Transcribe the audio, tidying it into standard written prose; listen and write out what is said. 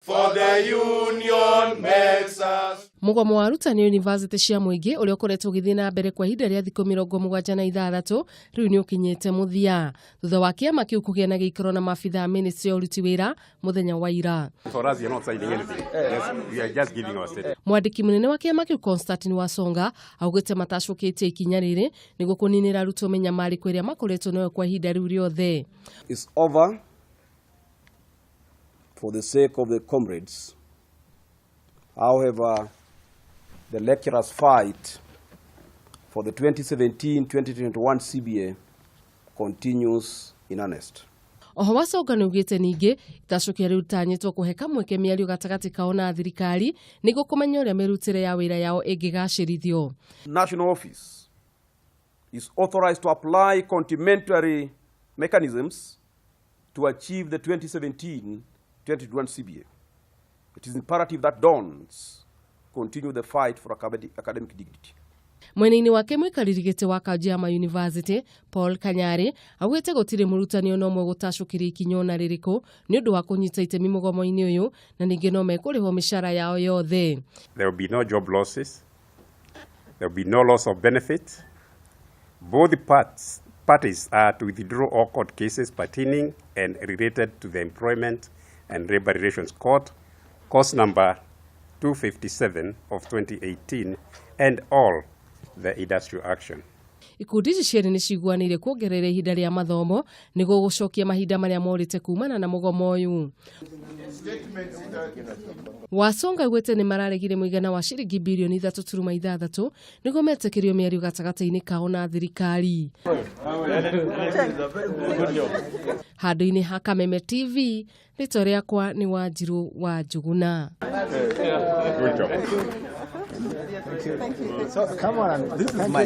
For the union makes us. Mũgomo wa arutani yunivasĩtĩ cia mũingĩ ũrĩa ũkoretwo ũgĩthiĩ na mbere kwa ihinda rĩa thikũ 76 rĩu nĩ ũkinyĩte mũthia thutha wa kĩama kĩu kũgĩa na gĩikaro na maabitha a ministry ya ũruti wĩra mũthenya wa ira. For us, you're not signing anything. Yes, we are just giving our statement. Mwandĩki mũnene wa kĩama kĩu Constantine Wasonga augĩte matacũkĩtie ikinya rĩrĩ nĩguo kũninĩra arutwo mĩnyamarĩko ĩrĩa makoretwo nayo kwa ihinda rĩu rĩothe. Is over for the sake of the comrades. However, the lecturers' fight for the 2017-2021 CBA continues in earnest. Oho Wasonga nĩ augĩte ningĩ itacũkia rĩu rĩtanyĩtwo kũhe kamweke mĩario gatagatĩ kao na thirikari nĩguo kũmenya ũrĩa mĩrutĩre ya wĩra yao ĩngĩgacĩrithio. National Office is authorized to apply complementary mechanisms to achieve the 2017-2021 CBA. It is imperative that dons continue the fight for academic dignity. Mwena-inĩ wake mũikarĩri gĩtĩ wa kaunti ya mayunivasĩtĩ Paul Kanyarĩ augĩte gũtirĩ mũrutani ona ũmwe gũtacũkĩria ikinya ona rĩrĩkũ nĩ ũndũ wa kũnyita itemi mũgomo-inĩ ũyũ na ningĩ no mekũrĩhwo mĩcara yao yothe. There will be no job losses. There will be no loss of benefit. Both parties are to withdraw all court cases pertaining and related to the Employment and Labor Relations Court, cause number 257 of 2018, and all the industrial action. Ikundi ici cierĩ nĩ ciguanĩire kuongerera ihinda rĩa mathomo nĩguo gũcokia mahinda marĩa morĩte kumana na mũgomo ũyũ. Wasonga augĩte nĩ mararegire mũigana wa ciringi birioni 3.6 nĩguo metĩkĩrio mĩario gatagatĩ-inĩ kao na thirikari. Handũ-inĩ ha Kameme TV, rĩtwa rĩakwa nĩ Wanjirũ wa Njũgũna. Good job. So, come on. This is my